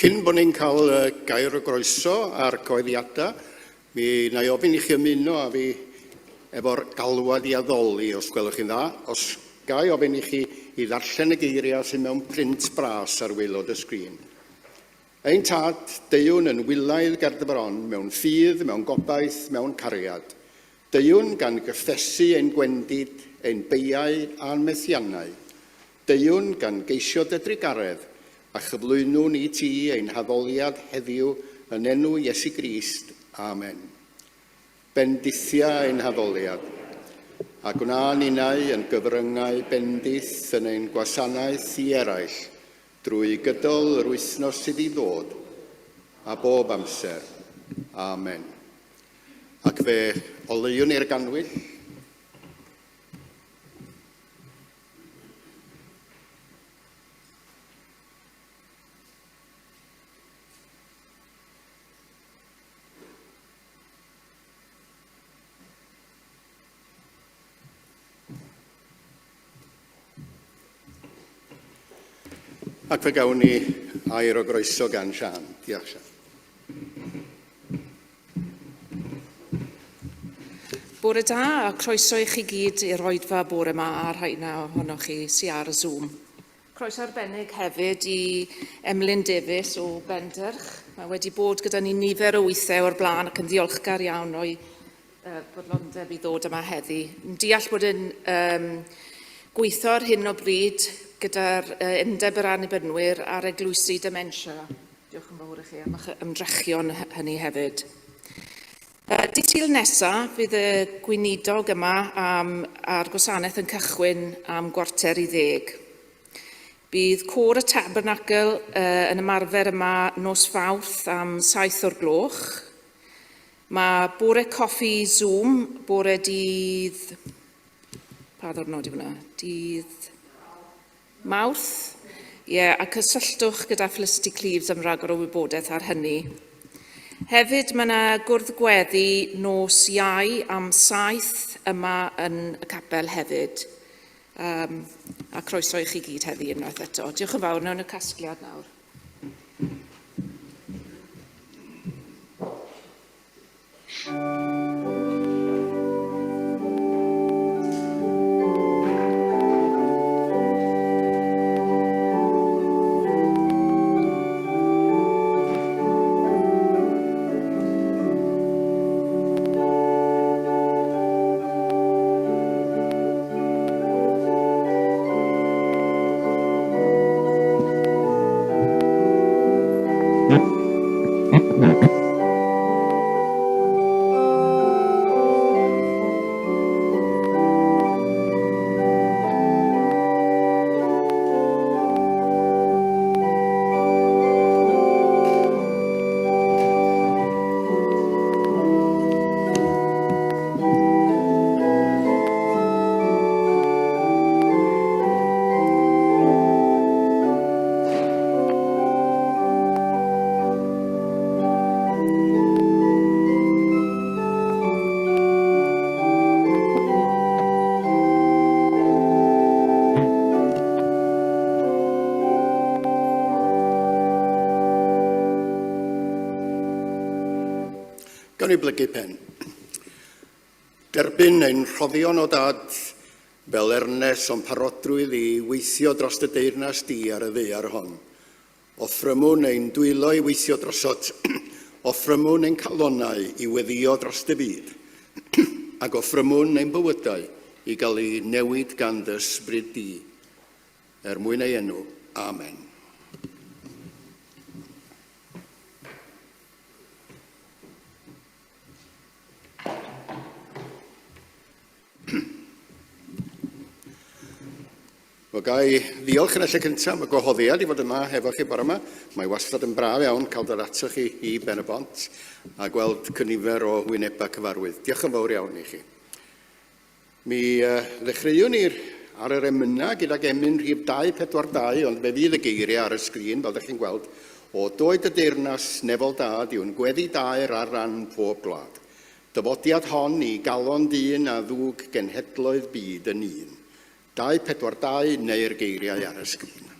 Cyn bod ni'n cael gair o groeso a'r cyhoeddiadau, mi wna i ofyn i chi ymuno â fi efo'r galwad i addoli, os gwelwch chi'n dda. Os ga i ofyn i chi i ddarllen y geiriau sydd mewn print bras ar waelod y sgrin. Ein Tad, deuwn yn wylaidd ger dy bron, mewn ffydd, mewn gobaith, mewn cariad. Deuwn gan gyffesu ein gwendid, ein beiau a'n methiannau. Deuwn gan geisio dy drugaredd, a chyflwynwn i ti ein haddoliad heddiw yn enw Iesu Grist. Amen. Bendithia ein haddoliad, a gwna ninnau yn gyfryngau bendith yn ein gwasanaeth i eraill drwy gydol yr wythnos sydd i ddod, a bob amser. Amen. Ac fe oleuwn i'r gannwyll. Ac fe gawn ni air o groeso gan Siân. Diolch, Siân. Bore da a croeso i chi gyd i'r oedfa bore yma a rhai na ohonoch chi sy ar y Zoom. Croeso arbennig hefyd i Emlyn Davies o Bendyrch. Mae wedi bod gyda ni nifer o weithiau o'r blaen ac yn ddiolchgar iawn o'i uh, bodlondeb i ddod yma heddi. Yn deall bod yn um, gweithio ar hyn o bryd gyda'r uh, Undeb yr Annibynwyr a'r Eglwysi Dementia. Diolch yn fawr i chi am eich ymdrechion hynny hefyd. Dydd Sul nesa, fydd y gweinidog yma am, a'r gwasanaeth yn cychwyn am 9:45. Bydd côr y Tabernacl uh, yn ymarfer yma nos Fawrth am 7 o'r gloch. Mae bore coffi Zoom, bore dydd... Pa ddwrnod yw hwnna? Dydd... Mawrth. Ie, a cysylltwch gyda Felicity Cleves am ragor o wybodaeth ar hynny. Hefyd, mae yna gwrdd gweddi nos Iau am 7 yma yn y capel hefyd. Um, a croeso i chi gyd heddi unwaith eto. Diolch yn fawr, nawn y casgliad nawr. Gawn ni blygu pen. Derbyn ein rhoddion o dad fel ernes o'n parodrwydd i weithio dros dy deyrnas di ar y ddaear hon. Offrymwn ein dwylo i weithio drosot, offrymwn ein calonnau i weddïo dros dy fyd, ac offrymwn ein bywydau i gael eu newid gan dy ysbryd di, er mwyn ei enw. Amen. Wel, ga i ddiolch yn y lle cyntaf am y gwahoddiad i fod yma hefo chi bore yma. Mae wastad yn braf iawn cael dod atoch chi i Ben y Bont a gweld cynifer o wynebau cyfarwydd. Diolch yn fawr iawn i chi. Mi uh, ddechreuwn ni'r ar yr emynau gydag emyn rhif 242, ond fe fydd y geiriau ar y sgrin, fel ydych chi'n gweld, o doed y deyrnas nefol dad yw'n gweddi daer ar ran pob gwlad. Dyfodiad hon i galon dyn a ddwg genhedloedd byd yn un. 242 neu'r geiriau ar y sgrin.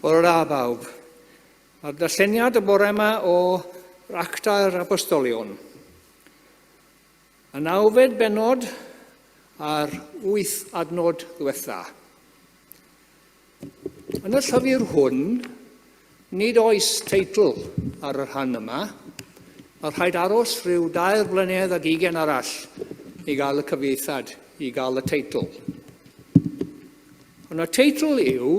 Bore da bawb. Mae'r darlleniad y bore yma o Actau'r Apostolion. Y nawfed bennod a'r wyth adnod ddiwetha. Yn y llyfr hwn, nid oes teitl ar y rhan yma. Mae rhaid aros rhyw dair blynedd ag ugain arall i gael y cyfieithad, i gael y teitl. Ond y teitl yw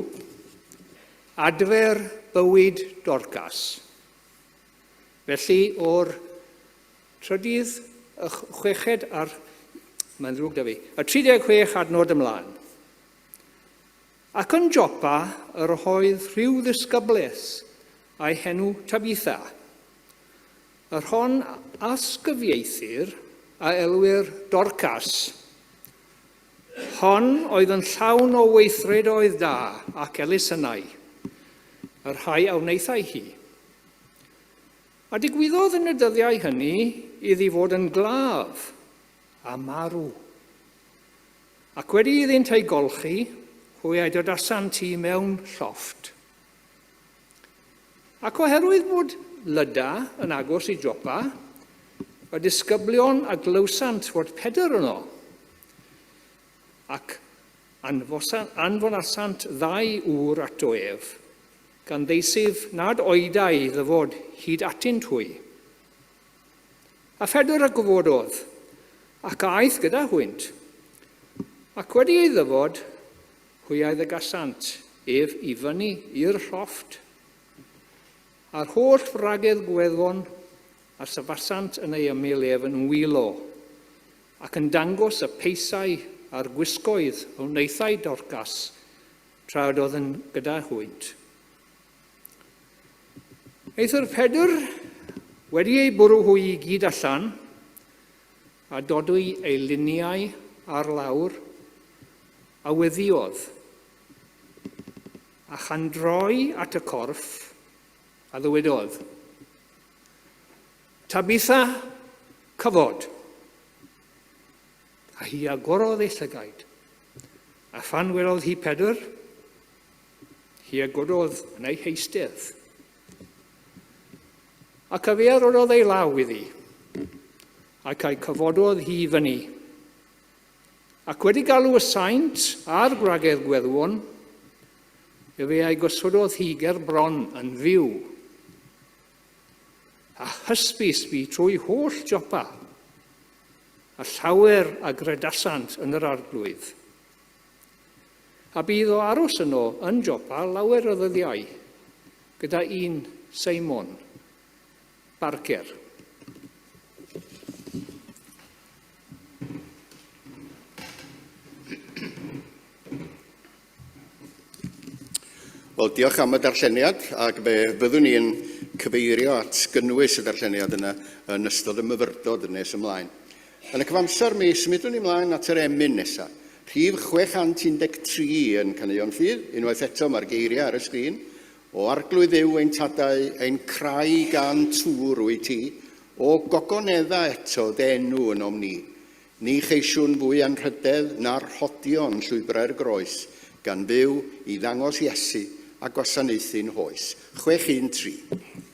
Adfer Bywyd Dorcas. Felly, o'r trydydd, y chweched a'r... Mae'n ddrwg da fi. Y 36 adnod ymlaen. Ac yn Jopa yr oedd rhyw ddisgybles a'i henw Tabitha, yr hon asgyfieithir a elwir Dorcas. Hon oedd yn llawn o weithredoedd da ac elusennau, y rhai a wnaethai hi. A digwyddodd yn y dyddiau hynny iddi fod yn glaf a marw. Ac wedi iddynt ei golchi, hwy a'i dodasant hi mewn llofft. Ac oherwydd bod Lydda yn agos i Jopa, y disgyblion a glywsant fod Pedr yno, ac anfonasant ddau ŵr ato ef, gan ddeisyf nad oedai ddyfod hyd atynt hwy. A Phedr a gyfododd, ac aeth gyda hwynt. Ac wedi ei ddyfod, hwy a'i ddygasant ef i fyny i'r llofft. A'r holl wragedd gweddwon a safasant yn ei ymyl ef yn wylo, ac yn dangos y peisau a'r gwisgoedd a wnaethai Dorcas tra yr oedd yn gyda hwynt. Eithr Pedr, wedi ei bwrw hwy i gyd allan, a dodwy ei luniau ar lawr, a weddïodd, a chan droi at y corff, a ddywedodd, Tabitha, cyfod! A hi agorodd ei llygaid, a phan welodd hi Pedr, hi a gododd yn ei heistedd. Ac a fe a roddodd ei law iddi, ac a'i cyfododd hi i fyny. Ac wedi galw y saint a'r gwragedd gweddwon, efe a'i gosododd hi ger bron yn fyw. A hysbys bu trwy holl Jopa, a llawer a gredasant yn yr Arglwydd. A bu iddo aros yno yn Jopa lawer o ddyddiau, gyda un Seimon, Barcer. Wel, diolch am y darlleniad, ac fe fyddwn ni'n cyfeirio at gynnwys y darlleniad yna yn ystod y myfyrdod yn nes ymlaen. Yn y cyfamser, mi symudwn ni ymlaen at yr emyn nesaf. Rhif 613 yn Caneuon Ffydd. Unwaith eto, mae'r geiriau ar y sgrin. O Arglwydd Dduw ein tadau, ein craig a'n tŵr wyt ti, o gogonedda eto dy enw ynom ni. Ni cheisiwn fwy anrhydedd na'r rhodion llwybrau'r groes, gan fyw i ddangos Iesu a gwasanaethu'n hoes. 613.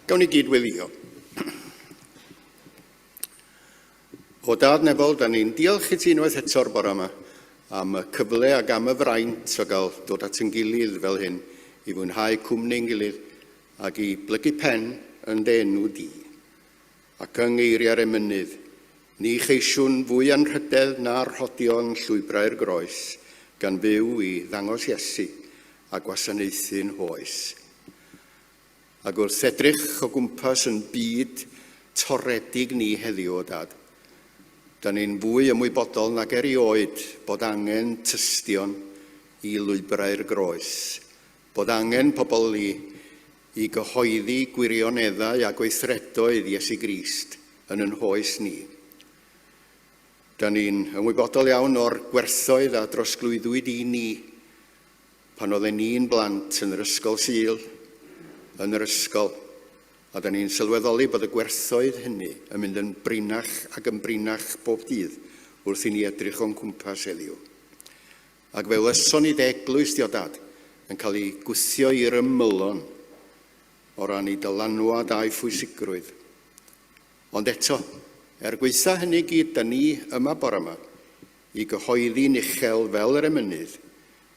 Gawn ni gyd weddio. O Dad Nefol, da ni'n diolch i ti unwaith eto'r bore yma am y cyfle ac am y fraint o gael dod at yn gilydd fel hyn i fwynhau cwmni'n gilydd ac i blygu pen yn dy enw di. Ac yng ngeiriau'r emynydd, ni cheisiwn fwy anrhydedd na rhodion llwybrau'r groes, gan fyw i ddangos Iesu a gwasanaethu'n hoes. Ac wrth edrych o gwmpas yn byd toredig ni heddiw, o Dad, da ni'n fwy ymwybodol nag erioed bod angen tystion i lwybrau'r groes, bod angen pobl i, i gyhoeddi gwirioneddau a gweithredoedd Iesu Grist yn yn hoes ni. Da ni'n ymwybodol iawn o'r gwerthoedd a drosglwyddwyd i ni pan oedden ni'n blant yn yr ysgol Sul, yn yr ysgol, a da ni'n sylweddoli bod y gwerthoedd hynny yn mynd yn brinach ac yn brinach bob dydd wrth i ni edrych o'n cwmpas heddiw. Ac fe welson ni dy eglwys di o dad yn cael ei gwthio i'r ymylon o ran ei dylanwad a'i phwysigrwydd. Ond eto, er gwaetha hynny gyd, da ni yma bore yma i gyhoeddi'n uchel fel yr emynydd,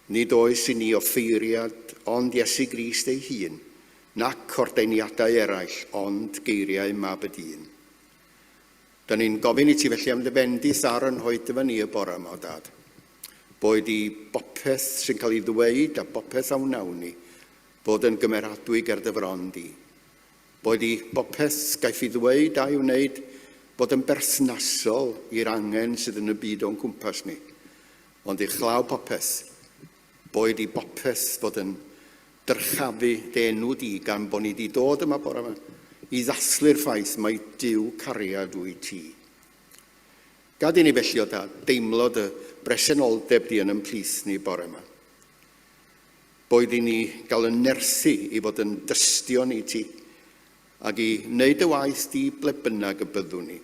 Nid oes i ni offeiriad ond Iesu Grist ei hun, nac ordeiniadau eraill ond geiriau Mab y Dyn. Da ni'n gofyn i ti felly am dy fendith ar yn hoedfa ni y bore yma, o Dad. Boed i bopeth sy'n cael ei ddweud a bopeth a wnawn ni fod yn gymeradwy ger dy fron di. Boed i bopeth gaiff ei ddweud a'i wneud fod yn berthnasol i'r angen sydd yn y byd o'n cwmpas ni. Ond uchlaw popeth, boed i bopeth fod yn dyrchafu dy enw di gan bod ni di dod yma bore yma i ddathlu'r ffaith mai Duw cariad wyt ti. Gad i ni felly o Dad deimlo dy bresenoldeb di yn ymplith ni bore yma. Boed i ni gael yn nerthu i fod yn dystion i ti ac i wneud dy waith di ble bynnag y byddwn ni.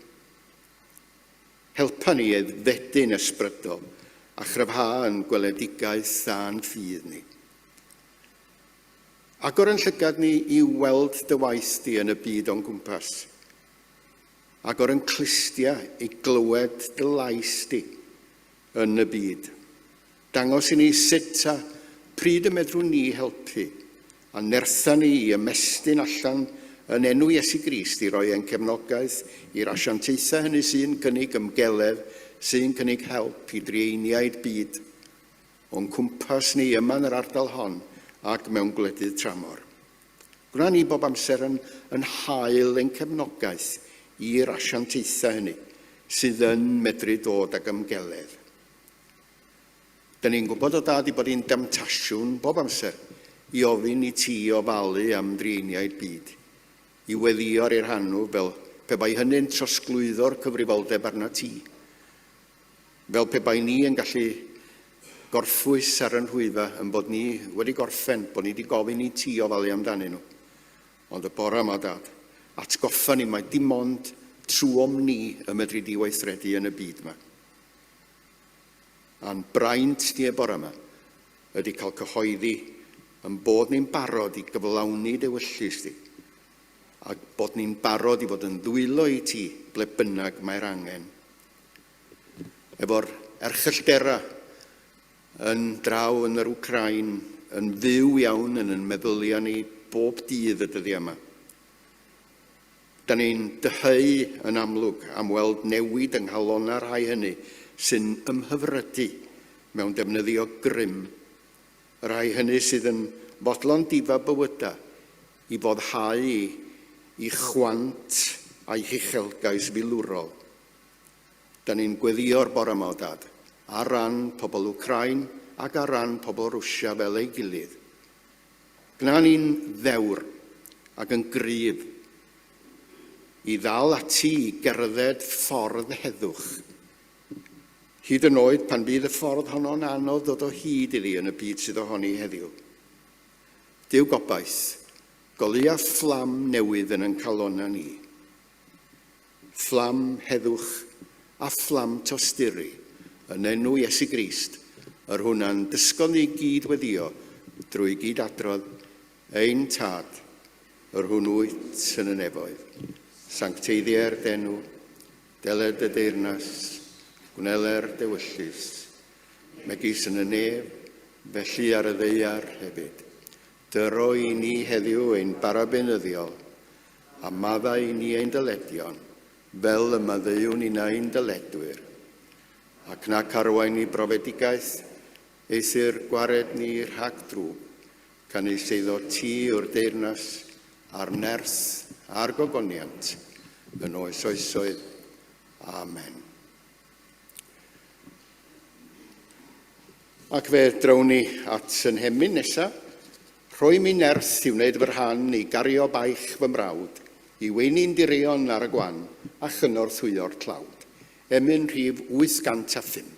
Helpa ni aeddfedu'n ysbrydol a chryfha yn gweledigaeth a'n ffydd ni. Agor yn llygad ni i weld dy waith di yn y byd o'n gwmpas. Agor yn clustia i glywed dy lais di yn y byd. Dangos i ni sut a pryd y medrwn ni helpu, a nertha ni i ymestyn allan yn enw Iesu Grist i roi ein cefnogaeth i'r asiantaethau hynny sy'n cynnig ymgeledd, sy'n cynnig help i drueiniaid byd o'n cwmpas ni yma yn yr ardal hon ac mewn gwledydd tramor. Gwna ni bob amser yn, yn hael ein cefnogaeth i'r asiantaethau hynny sydd yn medru dod ag ymgeledd. Dyn ni'n gwybod o Dad i bod hi'n demtasiwn bob amser i ofyn i ti ofalu am drueiniaid byd, i weddïo ar eu rhan nhw fel pe bai hynny'n trosglwyddo'r cyfrifoldeb arnat ti, fel pe bai ni yn gallu gorffwys ar yn rhwyfa yn bod ni wedi gorffen, bod ni wedi gofyn i ti ofalu amdanyn nhw. Ond y bore yma, Dad, atgoffa ni mai dim ond trwom ni y medri di weithredu yn y byd yma. A'n braint ni y bore yma ydy cael cyhoeddi yn bod ni'n barod i gyflawni dy ewyllys di, a bod ni'n barod i fod yn ddwylo i ti ble bynnag mae'r angen. Efo'r erchyllterau yn draw yn yr Wcráin yn fyw iawn yn yn meddyliau ni bob dydd y dyddiau yma. Da ni'n dyheu yn amlwg am weld newid yng nghalonnau'r rhai hynny sy'n ymhyfrydu mewn defnyddio grym, y rhai hynny sydd yn fodlon difa bywydau i foddhau i chwant a'i huchelgais filwrol. Da ni'n gweddïo'r bore yma, o Dad, ar ran pobl Wcráin ac ar ran pobl Rwsia fel ei gilydd. Gwna ni'n ddewr ac yn gryf i ddal ati i gerdded ffordd heddwch, hyd yn oed pan fydd y ffordd honno'n anodd dod o hyd iddi yn y byd sydd ohoni heddiw. Duw gobaith, goleua fflam newydd yn ein calonnau ni. Fflam heddwch a fflam tosturi, yn enw Iesu Grist, yr hwn a'n dysgodd ni gyd weddio drwy gyd-adrodd, Ein Tad, yr hwn wyt yn y nefoedd. Sancteiddier d'enw, deled dy deyrnas, gwneler d'ewyllys, megis yn y nef, felly ar y ddaear hefyd. Dyro i ni heddiw ein bara beunyddiol, a maddau i ni ein dyledion, fel y maddeuwn ninnau'n dyledwyr. Ac nac arwain i brofedigaeth, eithr gwared ni rhag drwg, canys eiddo ti yw'r deyrnas, a'r nerth, a'r gogoniant, yn oes oesoedd. Amen. Ac fe drown ni at yn hemyn nesaf. Rhoi mi nerth i wneud fy rhan i gario baich fy mrawd, i weini'n dirion ar y gwan a chynorthwyo'r tlawd. Emyn rhif 805.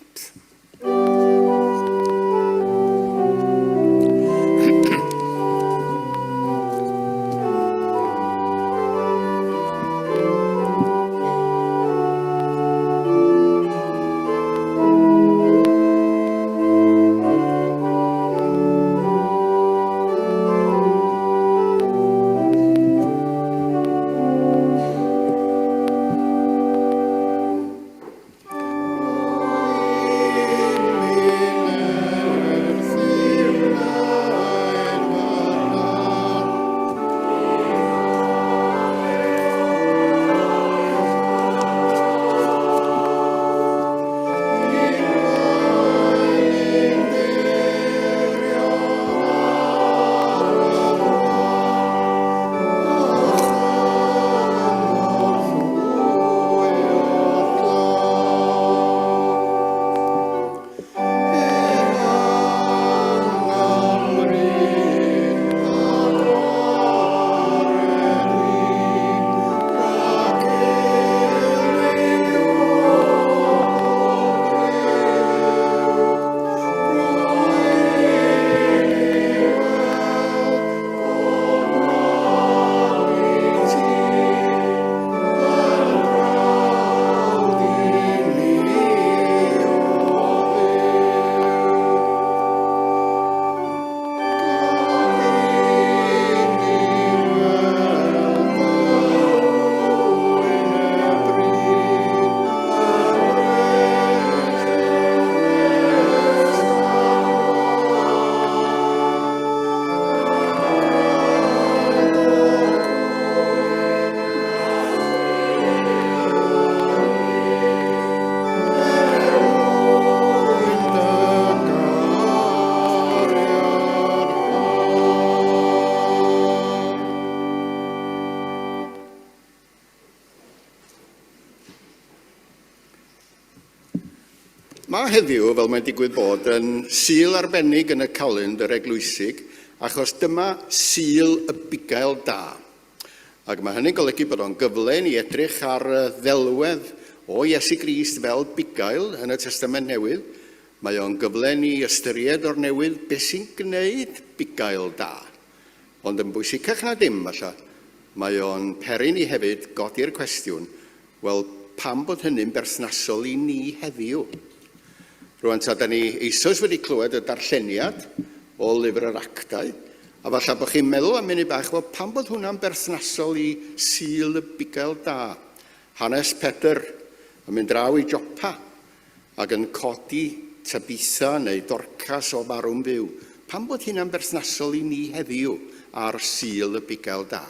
Mae heddiw, fel mae'n digwydd bod, yn Sul arbennig yn y calendr eglwysig, achos dyma Sul y Bugail Da. Ac mae hynny'n golygu bod o'n gyfle i ni edrych ar y ddelwedd o Iesu Grist fel bugail yn y Testament Newydd. Mae o'n gyfle i ni ystyried o'r newydd beth sy'n gwneud bugail da. Ond yn bwysicach na dim, falle, mae o'n peri ni hefyd godi'r cwestiwn, wel, pam bod hynny'n berthnasol i ni heddiw? Rwan ta, da ni eisoes wedi clywed y darlleniad o lyfr yr Actau, a falle bod chi'n meddwl am munud bach, wel, pam bod hwnna'n berthnasol i Sul y Bugail Da? Hanes Pedr yn mynd draw i Jopa ac yn codi Tabitha neu Dorcas o farw'n fyw. Pam bod hynna'n berthnasol i ni heddiw ar Sul y Bugail Da?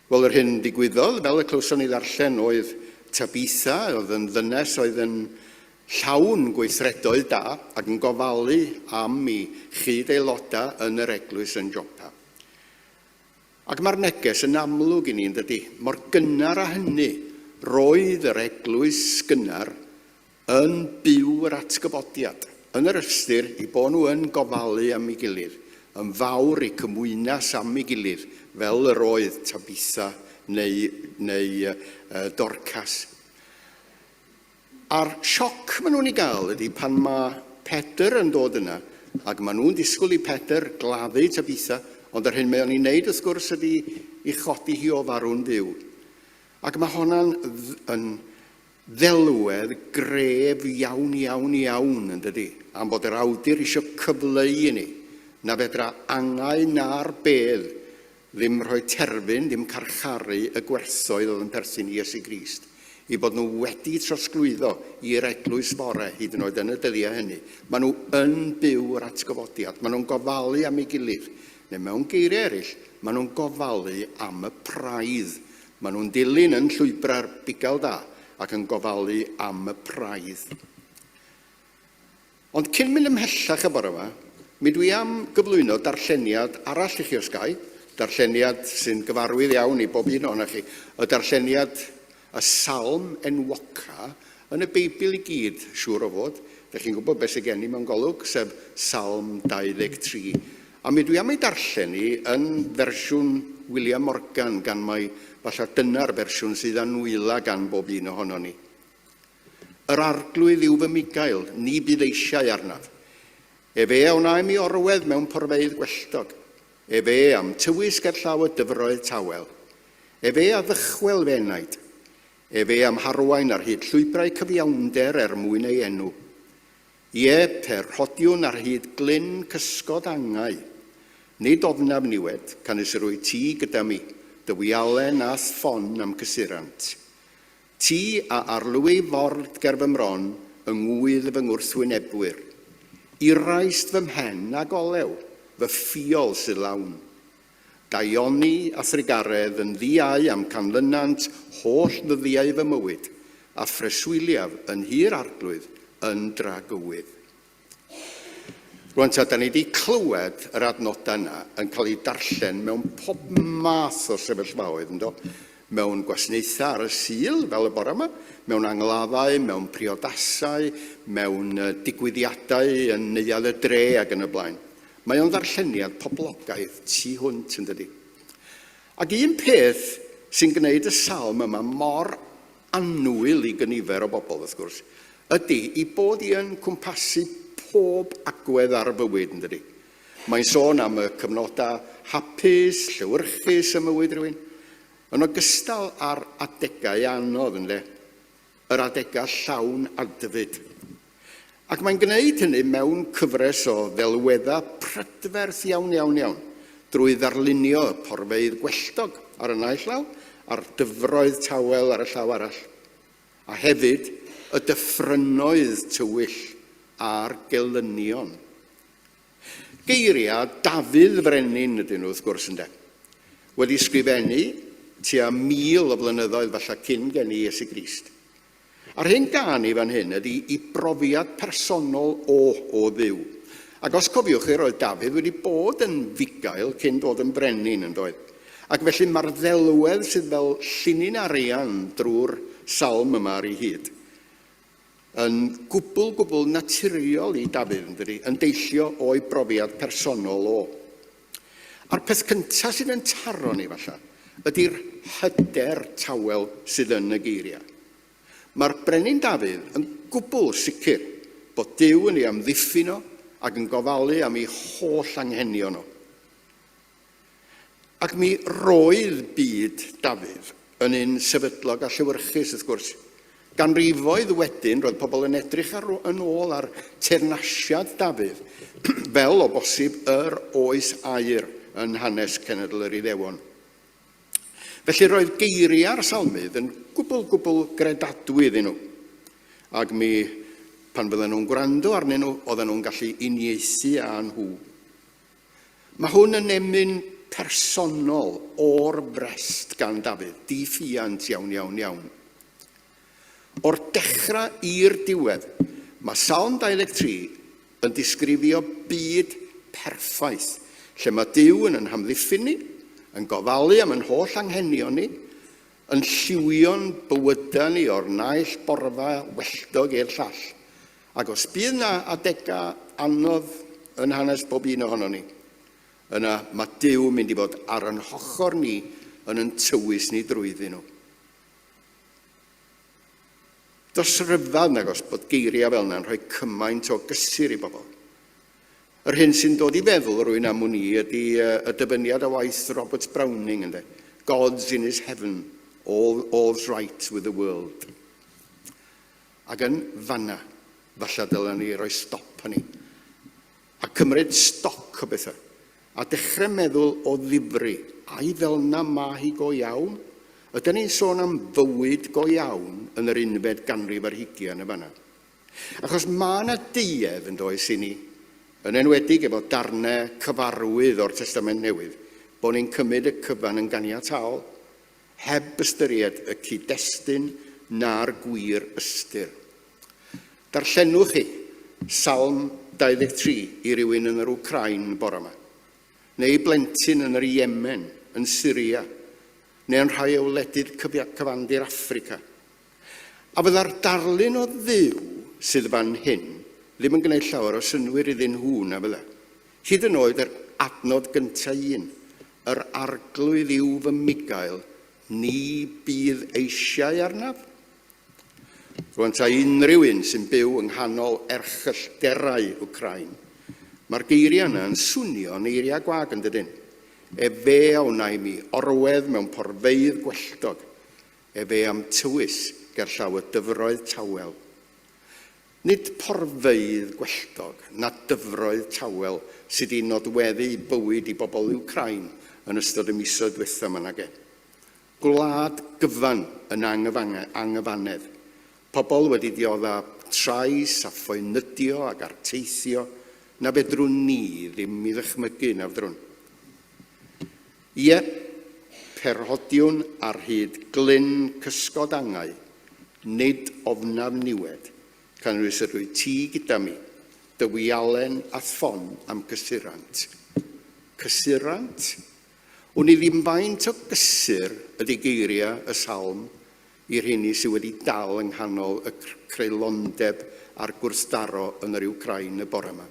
Wel, yr hyn ddigwyddodd, fel y clywson ni ddarllen, oedd Tabitha, oedd yn ddynes oedd yn llawn gweithredoedd da ac yn gofalu am i chyd-aelodau yn yr eglwys yn Jopa. Ac mae'r neges yn amlwg i ni, yn dydy? Mor gynnar â hynny, roedd yr eglwys gynnar yn byw yr atgyfodiad, yn yr ystyr i bod nhw yn gofalu am ei gilydd, yn fawr eu cymwynas am ei gilydd, fel yr oedd Tabitha neu, neu uh, Dorcas. A'r sioc maen nhw'n ei gael ydy pan mae Pedr yn dod yna, ac maen nhw'n disgwyl i Pedr gladdu Tabitha, ond yr hyn mae o'n ei wneud wrth gwrs ydy i chodi hi o farw'n fyw. Ac mae honna'n yn ddelwedd gref iawn, iawn, iawn, yn dydy? Am bod yr awdur eisiau cyfleu i ni na fedra angau na'r bedd ddim rhoi terfyn, ddim carcharu y gwerthoedd oedd yn perthyn i Iesu Grist, i bod nhw wedi trosglwyddo i'r eglwys fore, hyd yn oed yn y dyddiau hynny. Maen nhw yn byw yr atgyfodiad, maen nhw'n gofalu am ei gilydd, neu mewn geiriau eraill, maen nhw'n gofalu am y praidd. Maen nhw'n dilyn yn llwybrau'r bugail da ac yn gofalu am y praidd. Ond cyn mynd ymhellach y bore yma, mi dwi am gyflwyno darlleniad arall i chi os gai, darlleniad sy'n gyfarwydd iawn i bob un ohonoch chi, y darlleniad y salm enwoca yn y Beibl i gyd, siŵr o fod. Dych chi'n gwybod beth sydd gen i mewn golwg, sef Salm 23. A mi dwi am ei darllen i yn fersiwn William Morgan, gan mai falle dyna'r fersiwn sydd anwyla gan bob un ohonon ni. Yr Arglwydd yw fy mugail, ni bydd eisiau arnaf. Efe a wna i mi orwedd mewn porfeydd gwelltog. Efe a'm tywys gerllaw y dyfroedd tawel. Efe a ddychwel fy enaid. Efe a'm harwain ar hyd llwybrau cyfiawnder er mwyn ei enw. Ie, pe rhodiwn ar hyd glyn cysgod angau. Nid ofnaf niwed, canys yr wyt ti gyda mi, dy wialen a'th ffon a'm cysurant. Ti a arlwy ford ger fy mron yng ngŵydd fy ngwrthwynebwyr. Iraist fy mhen ag olew, fy ffiol sydd lawn. Daioni a thrugaredd yn ddi-au a'm canlynant holl ddyddiau fy mywyd, a phreswyliaf yn nhŷ'r Arglwydd yn dragywydd. Rwan ta, da ni wedi clywed yr adnodau yna yn cael eu darllen mewn pob math o sefyllfaoedd, ynddo? Mewn gwasanaethau ar y Sul, fel y bore yma, mewn angladdau, mewn priodasau, mewn digwyddiadau yn neuadd y dre ac yn y blaen. Mae o'n ddarlleniad poblogaidd tu hwnt, yn dydi? Ac un peth sy'n gwneud y salm yma mor annwyl i gynifer o bobl, wrth gwrs, ydy i bod i yn cwmpasu pob agwedd ar fywyd, yn dydi? Mae'n sôn am y cyfnodau hapus, llewyrchus ym mywyd rhywun, yn ogystal â'r adegau anodd, ynde? Yr adegau llawn adfyd. Ac mae'n gwneud hynny mewn cyfres o ddelweddau prydferth iawn, iawn, iawn, drwy ddarlunio y porfeydd gwelltog ar y naill law a'r dyfroedd tawel ar y llaw arall, a hefyd y dyffrynnoedd tywyll a'r gelynion. Geiriau Dafydd Frenin ydyn nhw, wrth gwrs, ynde. Wedi sgrifennu tua 1,000 o flynyddoedd falle cyn geni Iesu Grist. A'r hyn gân i fan hyn ydy i brofiad personol o o Dduw. Ac os cofiwch chi, roedd Dafydd wedi bod yn fugail cyn dod yn frenin, yn doedd? Ac felly mae'r ddelwedd sydd fel llinyn arian drwy'r salm yma ar ei hyd yn gwbl, gwbl naturiol i Dafydd, yn dydi? Yn deillio o'i brofiad personol o. A'r peth cyntaf sydd yn taro ni falle, ydy'r hyder tawel sydd yn y geiriau. Mae'r brenin Dafydd yn gwbl sicr bod Duw yn ei amddiffyn o ac yn gofalu am ei holl anghenion o. Ac mi roedd byd Dafydd yn un sefydlog a llewyrchus, wrth gwrs. Ganrifoedd wedyn, roedd pobl yn edrych ar, yn ôl ar teyrnasiad Dafydd, fel o bosib yr oes aur yn hanes cenedl yr Iddewon. Felly roedd geiriau'r salmydd yn gwbl, gwbl gredadwy iddyn nhw. Ac mi, pan fydden nhw'n gwrando arnyn nhw, oedden nhw'n gallu uniaethu â nhw. Mae hwn yn emyn personol o'r frest gan Dafydd, di-ffiant iawn, iawn, iawn. O'r dechrau i'r diwedd, mae Salm 23 yn disgrifio byd perffaith, lle mae Duw yn yn hamddiffyn ni, yn gofalu am yn holl anghenion ni, yn lliwio'n bywydau ni o'r naill borfa welltog i'r llall. Ac os bydd 'na adegau anodd yn hanes bob un ohonon ni, yna mae Duw yn mynd i fod ar yn hochr ni yn yn tywys ni drwyddyn nhw. Does ryfedd nag os bod geiriau fel yna'n rhoi cymaint o gysur i bobl. Yr hyn sy'n dod i feddwl rwy'n am wn i ydy y dyfyniad o waith Robert Browning, ynde? God's in his heaven, all, all's right with the world. Ac yn fanna, falle dylen ni roi stop hynny. A cymryd stoc o bethau. A dechrau meddwl o ddifri. ai fel 'na ma hi go iawn? Ydan ni'n sôn am fywyd go iawn yn yr unfed ganrif ar hugian yn fanna? Achos mae yna duedd yn does i ni, yn enwedig efo darnau cyfarwydd o'r Testament Newydd, bod ni'n cymryd y cyfan yn ganiataol, heb ystyried y cyd-destun na'r gwir ystyr. Darllenwch chi Salm 23 i rywun yn yr Wcráin bore yma, neu blentyn yn yr Iemen, yn Syria, neu yn rhai o wledydd cyfandir Affrica. A fydda'r darlun o Dduw sydd fan hyn ddim yn gwneud llawer o synnwyr iddyn nhw, na fydda? Hyd yn oed yr adnod gyntaf un, Yr Arglwydd yw fy mugail, ni bydd eisiau arnaf. Rwan ta unrhyw un sy'n byw yng nghanol erchyllterau Wcráin, mae'r geiriau yna yn swnio'n eiriau gwag yn dydyn? Efe a wna i mi orwedd mewn porfeydd gwelltog, Efe a'm tywys gerllaw y dyfroedd tawel. Nid porfeydd gwelltog na dyfroedd tawel sydd 'di nodweddu bywyd i bobl Wcráin yn ystod y misoedd dwetha 'ma nage? Gwlad gyfan yn anghyfannedd. Pobl wedi diodda trais a phoenydio ac arteithio na fedrwn ni ddim i ddychmygu, na fedrwn? Ie, perhodiwn ar hyd glyn cysgod angau, nid ofnaf niwed, canwys yr wyt ti gyda mi, dy wialen a'th ffon a'm cysurant. Cysurant? Wn i ddim faint o gysur ydy geiriau y salm i'r rheini sydd wedi dal yng nghanol y creulondeb a'r gwrthdaro yn yr Wcráin y bore yma.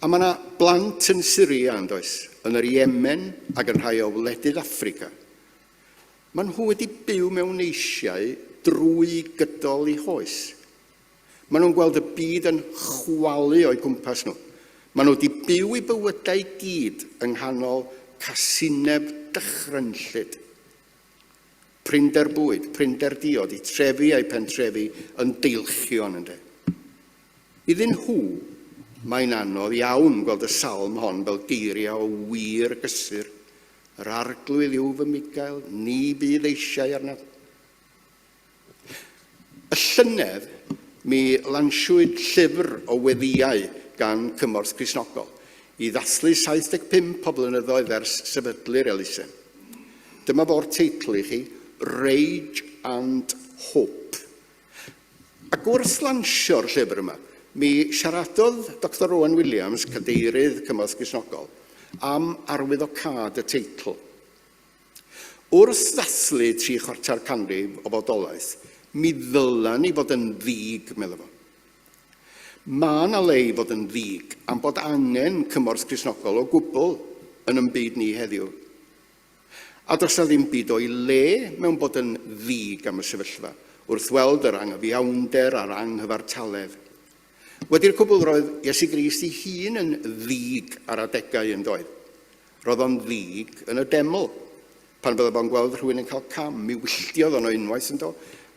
A mae yna blant yn Syria, yn does, yn yr Iemen ac yn rhai o wledydd Affrica. Maen nhw wedi byw mewn eisiau drwy gydol eu hoes. Maen nhw'n gweld y byd yn chwalu o'u cwmpas nhw. Maen nhw wedi byw eu bywydau i gyd yng nghanol casineb dychrynllyd. Prinder bwyd, prinder diod, eu trefi a'u pentrefi yn deilchion, ynde. Iddyn nhw, mae'n anodd iawn gweld y salm hon fel geiriau o wir gysur, Yr Arglwydd yw fy mugail, ni bydd eisiau arnaf. Y llynedd, mi lansiwyd llyfr o weddïau gan Cymorth Cristnogol i ddathlu 75 o flynyddoedd ers sefydlu'r elusen. Dyma fo'r teitl i chi, Rage and Hope. Ac wrth lansio'r llyfr yma, mi siaradodd Doctor Rowan Williams, cadeirydd Cymorth Gristnogol, am arwyddocâd y teitl. Wrth ddathlu tri chwarter canrif o fodolaeth, mi ddylen ni fod yn ddig, medda fo. Mae yna le i fod yn ddig am bod angen cymorth Cristnogol o gwbl yn yn byd ni heddiw. A does 'na ddim byd o'i le mewn bod yn ddig am y sefyllfa, wrth weld yr anghyfiawnder a'r anghyfartaledd. Wedi'r cwbl, roedd Iesu Grist ei hun yn ddig ar adegau, yn doedd? Roedd o'n ddig yn y deml. Pan fydda fo'n gweld rhywun yn cael cam, mi wylltiodd o'n o unwaith, yn do,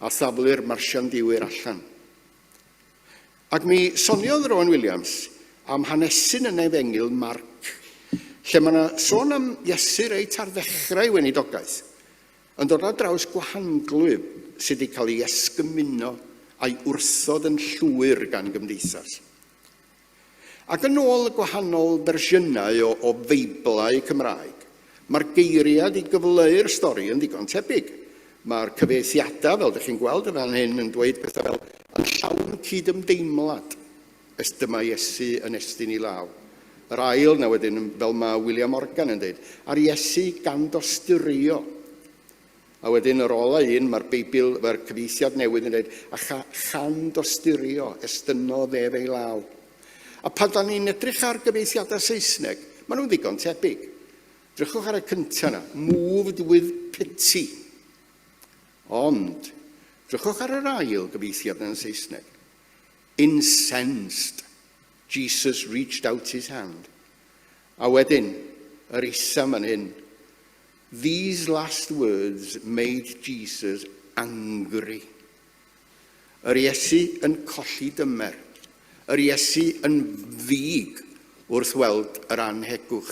a thaflu'r marsiandïwyr allan. Ac mi soniodd Rowan Williams am hanesyn yn Efengyl Marc, lle mae yna sôn am Iesu reit ar ddechrau ei weinidogaeth, yn dod ar draws gwahanglwyf sydd wedi cael ei esgymuno a'i wrthod yn llwyr gan gymdeithas. Ac yn ôl y gwahanol fersiynau o, o Feiblau Cymraeg, mae'r geiriad i gyfleu'r stori yn ddigon tebyg. Mae'r cyfieithiadau, fel ydych chi'n gweld yn fan hyn, yn dweud pethau fel yn llawn cyd-ymdeimlad, es dyma Iesu yn estyn i law. Yr ail na wedyn, fel mae William Morgan yn dweud, ar Iesu gan dosturio. A wedyn yr ola un, mae'r Beibl, mae'r cyfieithiad newydd yn dweud, a cha, chan dosturio, estynnodd ef ei law. A pan da ni'n edrych ar gyfieithiadau Saesneg, maen nhw'n ddigon tebyg. Drychwch ar y cyntaf yna, moved with pity. Ond, drychwch ar yr ail gyfieithiad yn Saesneg. Incensed, Jesus reached out his hand. A wedyn, yr isa man hyn, These last words made Jesus angry. Yr Iesu yn colli dymer. Yr Iesu yn ddig wrth weld yr anhegwch.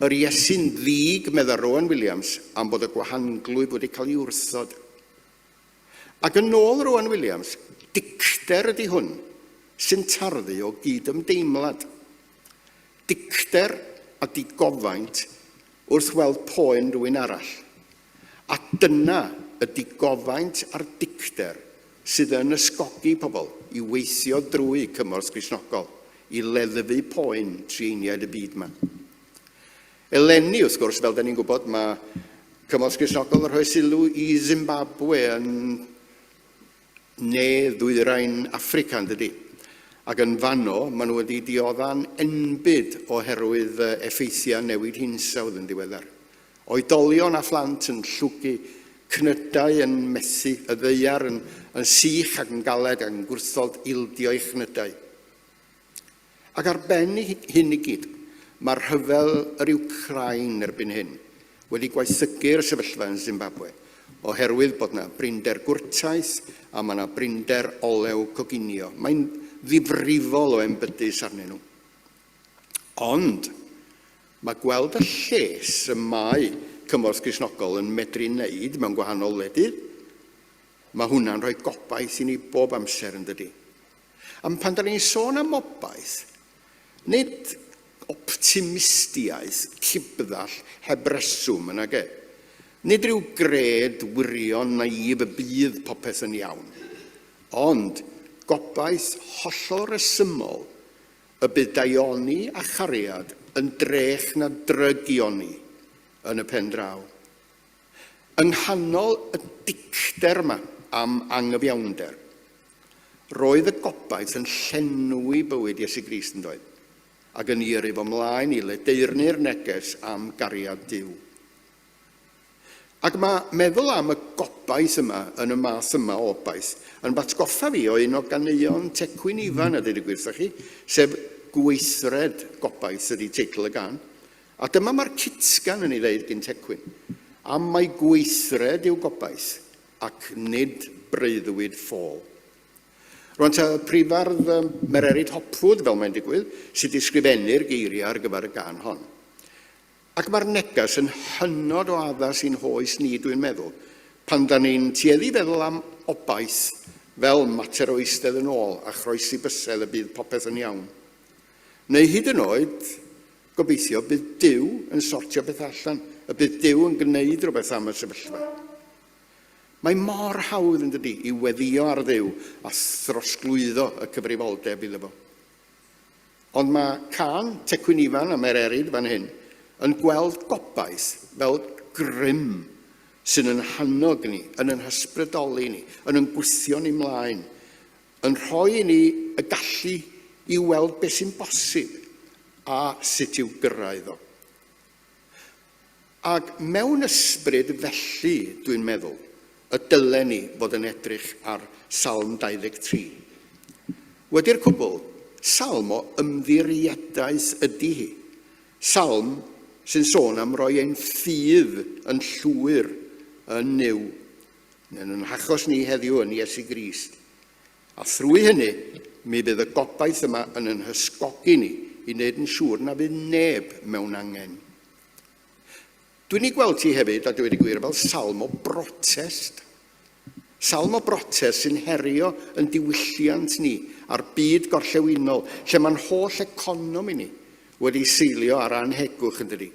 Yr Iesu'n ddig, medda Rowan Williams, am bod y gwahanglwyf wedi cael ei wrthod. Ac yn ôl Rowan Williams, dicter ydy hwn sy'n tarddu o gydymdeimlad. Dicter a digofaint wrth weld poen rhywun arall. A dyna y digofaint a'r dicter sydd yn ysgogi pobl i weithio drwy Cymorth Gristnogol i leddfu poen trueiniaid y byd 'ma. Eleni, wrth gwrs, fel da ni'n gwybod, mae Cymorth Gristnogol yn rhoi sylw i Zimbabwe yn ne ddwyrain Affrica, yn dydy? Ac yn fanno, maen nhw wedi diodda'n enbyd oherwydd effeithiau newid hinsawdd yn ddiweddar. Oedolion a phlant yn llwgu, cnydau yn methu, y ddaear yn, yn sych ac yn galed ac yn gwrthod ildio'i chnydau. Ac ar ben hyn i gyd, mae rhyfel yr Wcráin erbyn hyn wedi gwaethygu'r sefyllfa yn Zimbabwe oherwydd bod 'na brinder gwrtaith a mae 'na brinder olew coginio. Mae'n ddifrifol o enbydus arnyn nhw. Ond mae gweld y lles y mae Cymorth Gristnogol yn medru wneud mewn gwahanol wledydd, mae hwnna'n rhoi gobaith i ni bob amser yn dydy. A pan da ni'n sôn am obaith, nid optimistiaeth cibddall heb reswm yna ge. Nid rhyw gred wirion naïf y bydd popeth yn iawn, ond gobaith hollol resymol y bydd daioni a chariad yn drech na drygioni yn y pen draw. Yng nghanol y dicter yma am angyfiawnder, roedd y gobaith yn llenwi bywyd Iesu Grist yn doedd, ac yn ei yrru fo mlaen i ledaeru'r neges am gariad Duw. Ac mae meddwl am y gobaith yma, yn y math yma o obaith, yn f'atgoffa fi o un o ganeuon Tecwyn Ifan, a dweud y gwir wrthych chi, sef Gweithred Gobaith ydy teitl y gân. A dyma mae'r cytgan yn ei ddeud gyn Tecwyn, am mai gweithred yw gobaith ac nid breuddwyd ffôl. Rwan ta, y prifardd Mererid Hopwood, fel mae'n digwydd, sydd wedi sgrifennu'r geiriau ar gyfer y gân hon. Ac mae'r neges yn hynod o addas i'n hoes ni, dwi'n meddwl, pan da ni'n tueddu i feddwl am obaith fel mater o eistedd yn ôl a chroesi bysedd y bydd popeth yn iawn. Neu hyd yn oed, gobeithio, bydd Duw yn sortio beth allan, y bydd Duw yn gwneud rhywbeth am y sefyllfa. Mae mor hawdd yn dydy i weddïo ar Dduw a throsglwyddo y cyfrifoldeb iddo fo. Ond mae cân Tecwyn Ifan a Mererid fan hyn yn gweld gobaith fel grym sy'n yn hannog ni, yn yn hysbrydoli ni, yn yn gwthio ni mlaen, yn rhoi i ni y gallu i weld beth sy'n bosib a sut i'w gyrraedd o. Ac mewn ysbryd felly, dwi'n meddwl, y dylen ni fod yn edrych ar Salm 23. Wedi'r cwbl, salm o ymddiriedaeth ydy hi. Salm sy'n sôn am roi ein ffydd yn llwyr yn Nuw, neu yn ein hachos ni heddiw yn Iesu Grist. A thrwy hynny, mi fydd y gobaith yma yn ein hysgogi ni i wneud yn siŵr na fydd neb mewn angen. Dwi'n ei gweld hi hefyd, a dweud y gwir, fel salm o brotest. Salm o brotest sy'n herio yn diwylliant ni a'r byd gorllewinol, lle mae'n holl economi ni wedi seilio ar anhegwch yn dydi,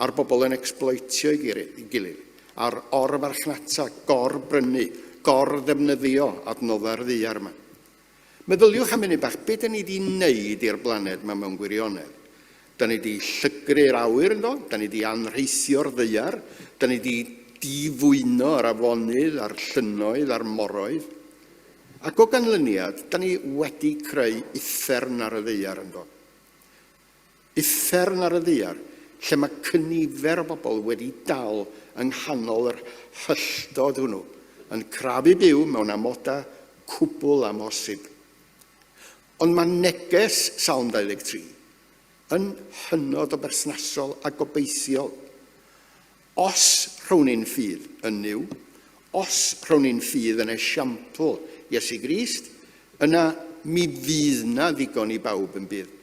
a'r bobl yn ecsbloetio ei gilydd, a'r or-farchnata, gor-brynu, gor-ddefnyddio adnoddau'r ddaear yma. Meddyliwch am munud bach, be da ni wedi wneud i'r blaned yma mewn gwirionedd? Da ni wedi llygru'r awyr ynddo, da ni wedi anrheithio'r ddaear, da ni wedi difwyno yr afonydd a'r llynnoedd a'r moroedd. Ac o ganlyniad, da ni wedi creu uffern ar y ddaear ynddo. Uffern ar y ddaear, lle mae cynifer o bobl wedi dal yng nghanol yr hylltod hwnnw, yn crafu byw mewn amodau cwbl amhosib. Ond mae neges Salm 23 yn hynod o berthnasol a gobeithiol. Os rhown ni'n ffydd yn Nuw, os rhown ni'n ffydd yn esiampl Iesu Grist, yna mi fydd 'na ddigon i bawb yn bydd.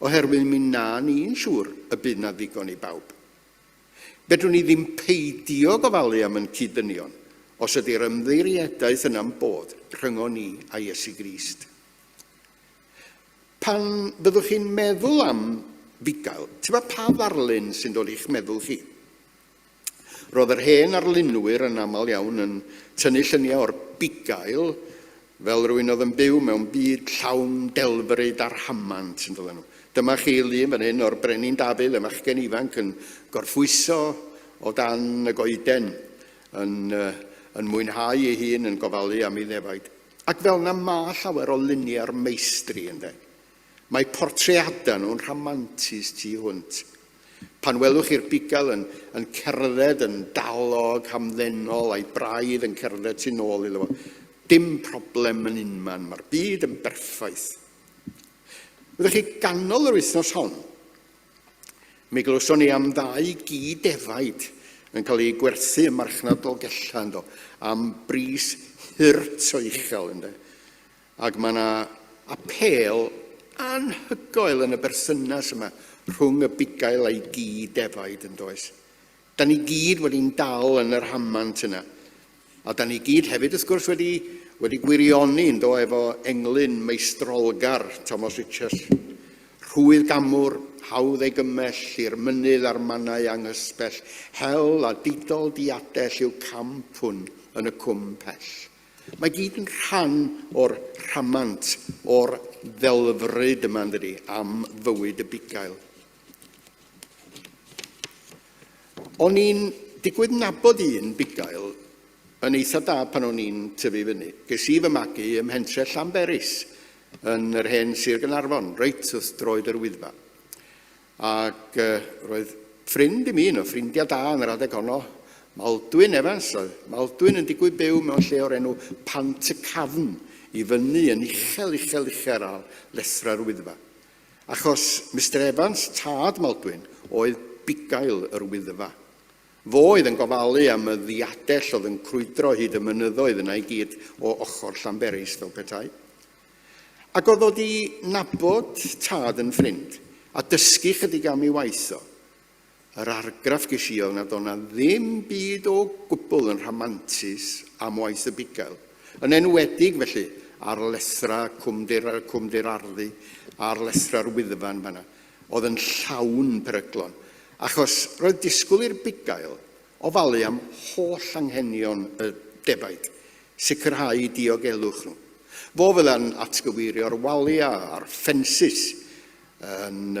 Oherwydd mi na ni'n siŵr y bydd na ddigon i bawb. Fedrwn ni ddim peidio gofalu am yn cyd-ddynion os ydy'r ymddiriedaeth yna'n bod rhyngon ni a Iesu Grist. Pan fyddwch chi'n meddwl am fugail, tybed pa ddarlun sy'n dod i'ch meddwl chi? Roedd yr hen arlunwyr yn aml iawn yn tynnu lluniau o'r bugail fel rhywun oedd yn byw mewn byd llawn delfryd a rhamant, yn dod nhw. Dyma chi lun fan hyn o'r brenin Dafydd, y machgen ifanc yn gorffwyso o dan y goeden, yn, yn mwynhau ei hun, yn gofalu am ei ddefaid. Ac fel na ma llawer o luniau'r meistri, ynde. Mae portreadau nhw'n rhamantus tu hwnt. Pan welwch chi'r bugail yn, yn cerdded yn dalog, hamddenol, a'i braidd yn cerdded tu nôl iddo fo, dim problem yn unman, mae'r byd yn berffaith. Wyddoch chi, ganol yr wythnos hon, mi glywson ni am ddau gi defaid yn cael eu gwerthu ym marchnad Dolgellau, ynddo, am bris hurt o uchel, ynddo. Ac mae yna apêl anhygoel yn y berthynas yma rhwng y bugail a'i gi defaid, yn does? Da ni gyd wedi'n dal yn yr hamant yna. A da ni gyd hefyd, wrth gwrs, wedi, wedi gwirioni, yn do, efo englyn meistrolgar Thomas Richards. Rhwydd gamwr, hawdd ei gymell i'r mynydd a'r mannau anghysbell, hel a didol diadell yw camp hwn yn y cwm pell. Mae gyd yn rhan o'r rhamant, o'r ddelfryd yma, yn dydi, am fywyd y bugail. O'n i'n digwydd nabod un bugail yn eitha da pan o'n i'n tyfu fyny. Ges i fy magu ym mhentre Llanberis yn yr hen Sir Gaernarfon, reit wrth droed yr Wyddfa. Ac uh, roedd ffrind i mi, un o ffrindiau da yn yr adeg honno, Maldwyn Evans, roedd Maldwyn yn digwydd byw mewn lle o'r enw Pant y Cafn, i fyny yn uchel, uchel, uchel ar lethrau'r Wyddfa. Achos Mister Evans, tad Maldwyn, oedd bugail yr Wyddfa. Fo oedd yn gofalu am y ddiadell oedd yn crwydro hyd y mynyddoedd yna i gyd o ochr Llanberis fel petai. Ac o ddod i nabod tad yn ffrind a dysgu chydig am ei waith o, yr argraff ges i oedd nad o'na ddim byd o gwbl yn rhamantus am waith y bugail, yn enwedig felly ar lethrau Cwm Dur, Cwm Dur Arddu, ar lethrau'r Wyddfa yn fanna, oedd yn llawn peryglon, achos roedd disgwyl i'r bugail ofalu am holl anghenion y defaid, sicrhau diogelwch nhw. Fo fydda'n atgyweirio'r waliau a'r ffensys, yn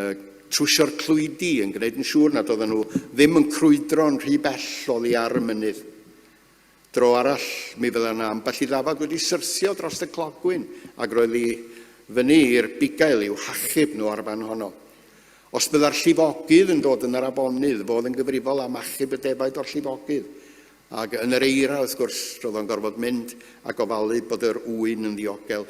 trwsio'r clwydi, yn gwneud yn siŵr nad oedden nhw ddim yn crwydro'n rhy bell oddi ar y mynydd. Dro arall, mi fydda yna ambell i ddafad wedi syrthio dros y clogwyn ac roedd hi fyny i'r bugail i'w hachub nhw ar y fan honno. Os bydda'r llifogydd yn dod yn yr afonydd, fo oedd yn gyfrifol am achub y defaid o'r llifogydd. Ac yn yr eira, wrth gwrs, roedd o'n gorfod mynd a gofalu bod yr ŵyn yn ddiogel.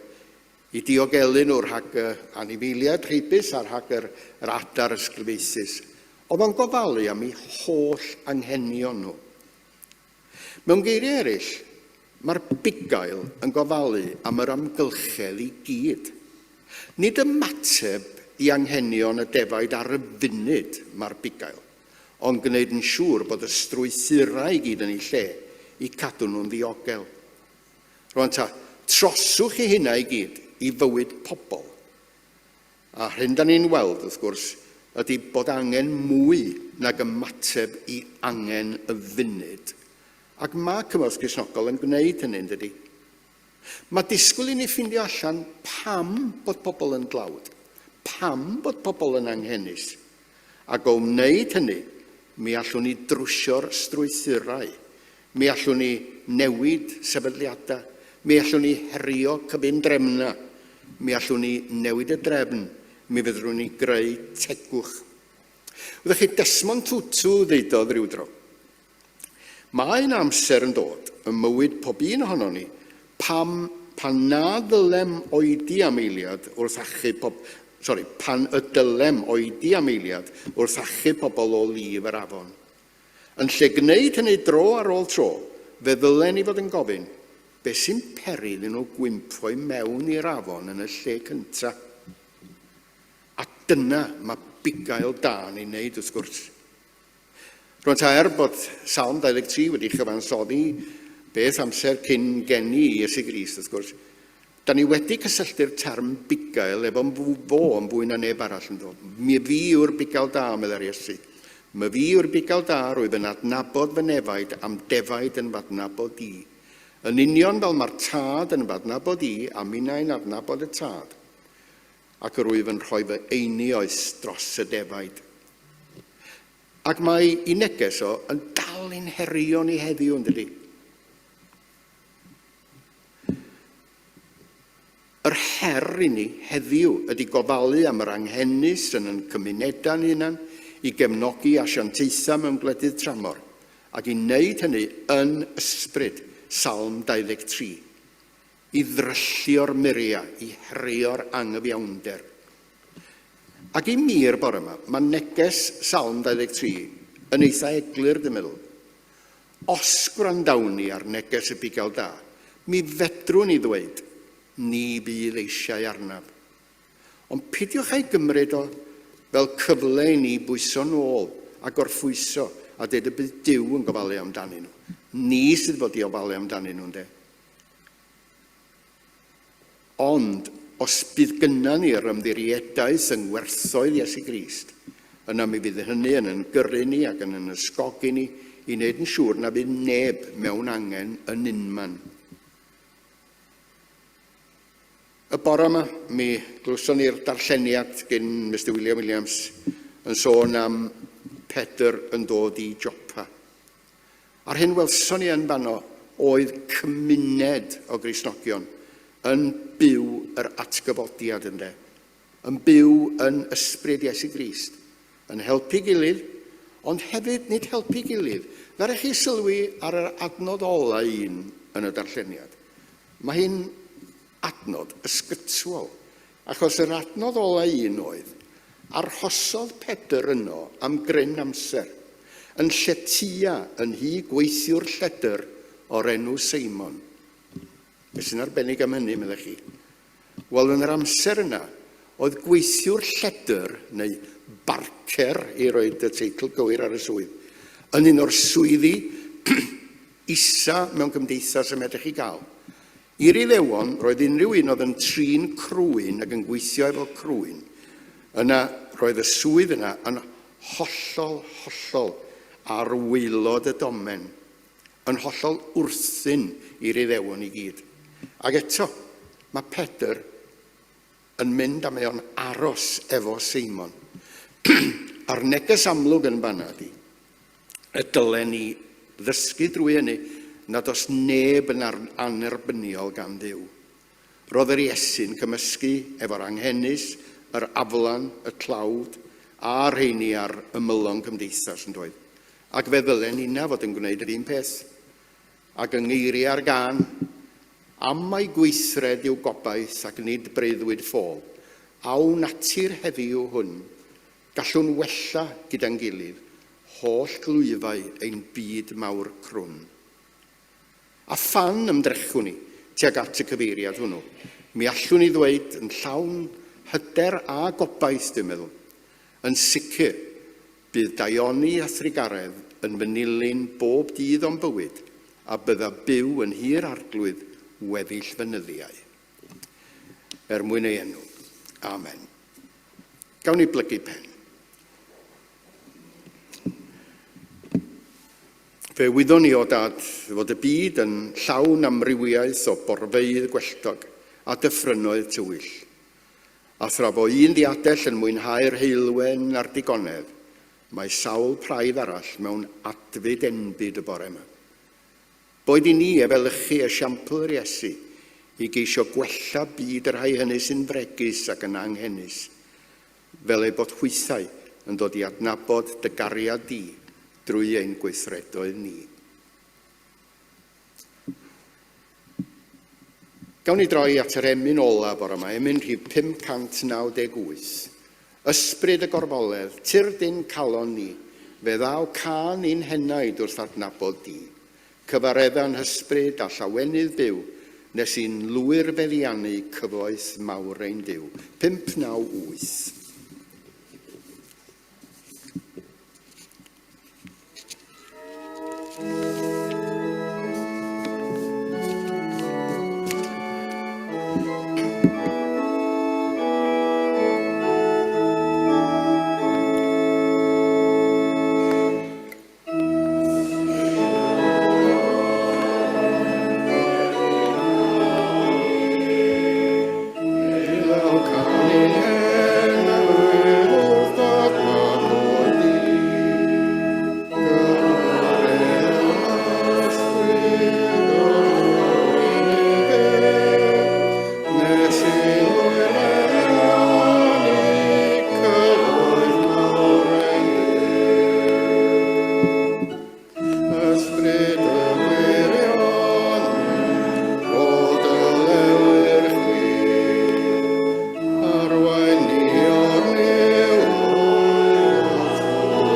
I diogelu nhw rhag y anifeiliaid rheibus a rhag yr, yr adar ysglyfaethus. Oedd o'n gofalu am eu holl anghenion nhw. Mewn geiriau eraill, mae'r bugail yn gofalu am yr amgylchedd i gyd. Nid ymateb i anghenion y defaid ar y funud mae'r bugail, ond gwneud yn siŵr bod y strwythurau i gyd yn eu lle i cadw nhw'n ddiogel. Rwan ta, troswch chi hynna i gyd i fywyd pobl. A hyn da ni'n weld, wrth gwrs, ydy bod angen mwy nag ymateb i angen y funud. Ac mae Cymorth Cristnogol yn gwneud hynny, yn dydy? Mae disgwyl i ni ffindio allan pam bod pobl yn dlawd, pam bod pobl yn anghenus. Ac o wneud hynny, mi allwn ni drwsio'r strwythurau, mi allwn ni newid sefydliadau, mi allwn ni herio cyfundrefnau, mi allwn ni newid y drefn, mi fyddwn ni greu tegwch. Wyddoch chi, Desmond Tutu ddeudodd ryw dro, Mae yna amser yn dod ym mywyd pob un ohonon ni pam pan na ddylem oedi am eiliad wrth achub pob sori, pan y dylem oedi am eiliad wrth achub pobl o lif yr afon. Yn lle gwneud hynny dro ar ôl tro, fe ddylen ni fod yn gofyn, be sy'n peri iddyn nhw gwympo i mewn i'r afon yn y lle cyntaf? A Dyna mae bugail da yn ei wneud, wrth gwrs. Rwan ta, er bod Salm 23 wedi chyfansoddi beth amser cyn geni Iesu Grist, wrth gwrs, da ni wedi cysylltu'r term bugail efo fo yn fwy na neb arall yn dod. Mi fi yw'r bugail da, meddai'r Iesu. My fi yw'r bugail da, rwyf yn adnabod fy nefaid am defaid yn f'adnabod i. Yn union fel mae'r tad yn f'adnabod i, a minnau'n adnabod y tad. Ac yr wyf yn rhoi fy einioes dros y defaid. Ac mae i neges o yn dal i'n herio ni heddiw, yn dydy? Yr her i ni heddiw ydy gofalu am yr anghenus yn yn cymunedau'n hunan, i gefnogi asiantaethau mewn gwledydd tramor, ac i wneud hynny yn ysbryd Salm 23. I ddryllio'r muriau, i herio'r anghyfiawnder. Ac i mi'r bore yma, mae neges Salm 23 yn eitha eglur, dwi'n meddwl. Os gwrandawn ni ar neges y bugail da, mi fedrwn ni ddweud, ni fydd eisiau arnaf. Ond pidiwch â'i gymryd o fel cyfle i ni bwyso nôl a gorffwyso a dweud y bydd Duw yn gofalu amdanyn nhw. Ni sydd fod i ofalu amdanyn nhw, ynde? Ond os bydd gynna ni yr ymddiriedaeth yng ngwerthoedd Iesu Grist, yna mi fydd hynny yn yn gyrru ni ac yn yn ysgogi ni i wneud yn siŵr na fydd neb mewn angen yn unman. Y bore yma, mi glywson ni'r darlleniad gyn Mister William Williams yn sôn am Pedr yn dod i Joppa. A'r hyn welson ni yn fanno oedd cymuned o Gristnogion yn byw yr atgyfodiad ynde, yn byw yn ysbryd Iesu Grist, yn helpu gilydd, ond hefyd nid helpu gilydd. Ddaru chi sylwi ar yr adnod ola un yn y darlleniad? Mae hi'n adnod ysgytwol, achos yr adnod ola un oedd, Arhosodd Pedr yno am gryn amser, yn lletya yn nhŷ gweithiwr lledr o'r enw Seimon. Beth sy'n arbennig am hynny, meddech chi? Wel, yn yr amser yna, oedd gweithiwr lledr, neu barcer, i roed y teitl gywir ar y swydd, yn un o'r swyddi isa mewn cymdeithas y medrech chi gael. I'r Iddewon, roedd unrhyw un oedd yn trin crwyn ac yn gweithio efo crwyn, yna roedd y swydd yna yn hollol, hollol ar waelod y domen, yn hollol wrthun i'r Iddewon i gyd. Ac eto, mae Pedr yn mynd a mae o'n aros efo Seimon. A'r neges amlwg yn fanna ydy, y dylen ni ddysgu drwy hynny nad oes neb yn annerbyniol gan Dduw. Roedd yr Iesu'n cymysgu efo'r anghenus, yr aflan, y tlawd, a'r rheini ar ymylon cymdeithas, yn doedd? Ac fe ddylen ninna fod yn gwneud yr un peth. Ac yng ngeiriau'r gân, Am mai gweithred yw gobaith ac nid breuddwyd ffôl, aw natur heddiw hwn, Gallwn wella gyda'n gilydd holl glwyfau ein byd mawr crwn. A phan ymdrechwn ni tuag at y cyfeiriad hwnnw, mi allwn ni ddweud yn llawn hyder a gobaith, dwi'n meddwl, yn sicr, bydd daioni a thrugaredd yn fy nilyn bob dydd o'm bywyd, a byddaf byw yn nhŷ'r Arglwydd weddill fy nyddiau. Er mwyn ei enw. Amen. Gawn ni blygu pen. Fe wyddwn ni o dad fod y byd yn llawn amrywiaeth o borfeydd gwelltog a dyffrynnoedd tywyll. A thra fo un ddiadell yn mwynhau'r heulwen a'r digonedd, mae sawl praidd arall mewn adfyd enbyd y bore yma. Boed i ni efelychu esiampl yr Iesu i geisio gwella byd y rhai hynny sy'n fregus ac yn anghenus, fel eu bod hwythau yn dod i adnabod dy gariad di drwy ein gweithredoedd ni. Gawn ni droi at yr emyn ola bore yma, emyn rhif 598. Ysbryd y gorfoledd, tyrd i'n calon ni, fe ddaw cân i'n henaid wrth adnabod di. Cyfaredda'n hysbryd a llawenydd byw, nes i'n lwyr feddiannu cyfoeth mawr ein Duw. 598. Ysbryd y gwirionedd, rho dy lewyrch wir, arwain ni o'r niwl at fywyd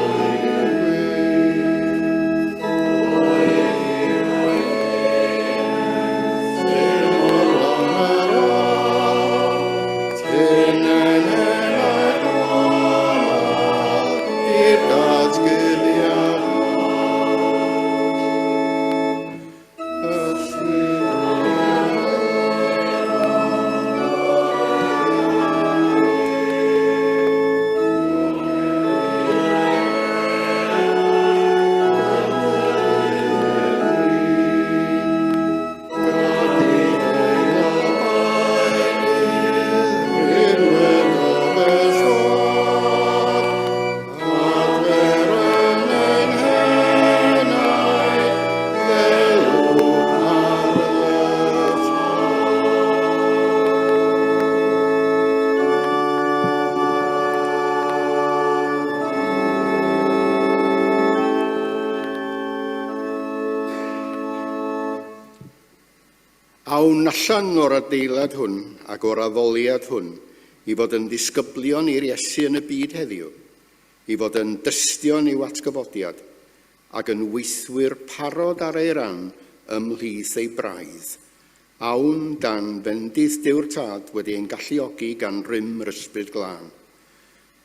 Awn allan o'r adeilad hwn ac o'r addoliad hwn i fod yn ddisgyblion i'r Iesu yn y byd heddiw, i fod yn dystion i'w atgyfodiad, ac yn weithwyr parod ar ei ran ymhlith ei braidd. Awn dan fendith Duw'r Tad wedi ein galluogi gan rym yr Ysbryd Glân.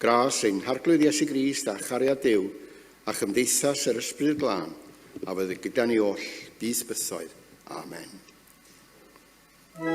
Gras ein Harglwydd Iesu Grist a chariad Duw a chymdeithas yr Ysbryd Glân a fydde gyda ni oll byth bythoedd. Amen. Cyn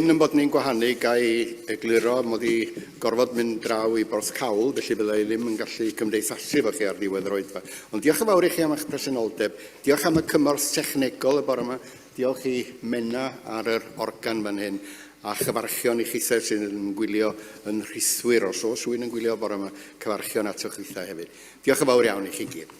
yn bod ni'n gwahanu, ga i egluro mod i gorfod mynd draw i Borthcawl, felly fydda i ddim yn gallu cymdeithasu efo chi ar ddiwedd yr oedfa. Ond diolch yn fawr i chi am eich presenoldeb. Diolch am y cymorth technegol y bore yma. Diolch i Menna ar yr organ fan hyn, a chyfarchion i chithau sydd yn gwylio yn rhithwir. Os oes rhywun yn gwylio bore yma, cyfarchion atoch chithau hefyd. Diolch yn fawr iawn i chi gyd.